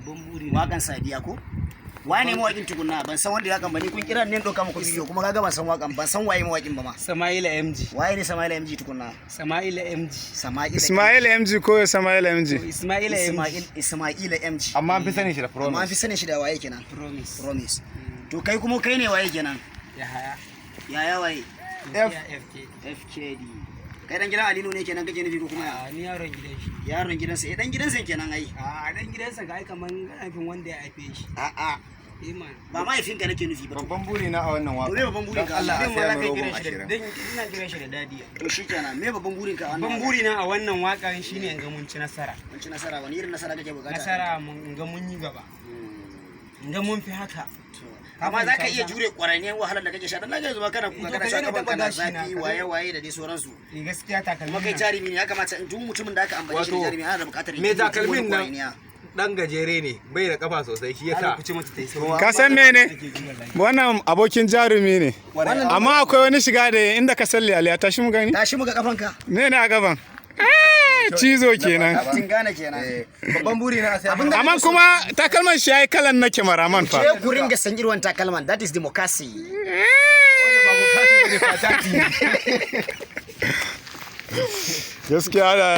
Babban buri na. Wakan Sadiya ko? Waye ne mawakin tukunna? Ban san wanda ya kan bani, kun kira ne doka muku bidiyo, kuma kaga ban san wakan, ban san waye mawakin ba ma. Sama'ila MG. Waye ne Sama'ila MG tukunna? Sama'ila MG. Sama'ila. Ismail MG ko Sama'il MG? Ismaila MG. Ismail, Ismaila MG. Amma an fi sanin shi da Amma an fi Promise. sanin shi da waye kenan? Promise. Promise. To kai kuma, kai ne waye kenan? Yahaya. Yaya waye? F. FK. FKD. Kai dan gidan Alinu ne kenan kake nufi ko kuma ya? A, ni yaron gidan shi. Yaron gidansa, eh, dan gidansa kenan ai. A, dan gidansa ga ai kaman kana nufin wanda ya haife shi. A'a. Eh man. Ba mahaifinka nake nufi ba. Babban buri na a wannan waka. To me babban burin ka? Don Allah a Din ma saya za min ka rogon kiran shi da 20. dan ina kiran shi da daddy. To shikenan, me babban burin ka a wannan Babban waka? buri na a wannan wakan shine in ga mun ci nasara. Mun ci nasara, wani irin nasara kake bukata? Nasara mun in ga mun yi gaba. In ga mun fi haka. Amma za ka iya jure ƙwararriyar wahalar da kake sha? Dan na ga yanzu ma kana kuka, To kana ka sha daina gaban taɓa kana gashi na, zafi, ka waye daina- waye da dai sauransu. Eh, gaskiya takalmin Kuma kai nan. jarumi ne, ya kamata in duk mutumin da aka ambace shi da Wato, jarumi ana da buƙatar ya me jure duk wani takalmin nan ƙwararriya. dan gajere ne, bai da kafa sosai, shi Allah yasa. ku ce mata ta yi sauri. Ka san mene? Wannan abokin jarumi ne. Amma akwai wani shiga da inda ka salli aliya, tashi mu gani. Tashi muga kafanka. Ne ne a gaban? Eh, cizo kenan. Tin gane kenan. Eh, babban buri na a saya min Amma kuma takalman shi yayi kalan na cameraman fa. Ke ku ringa san irin takalman, that is democracy. Wanda ba bukati bane, fatati. Gaskiya da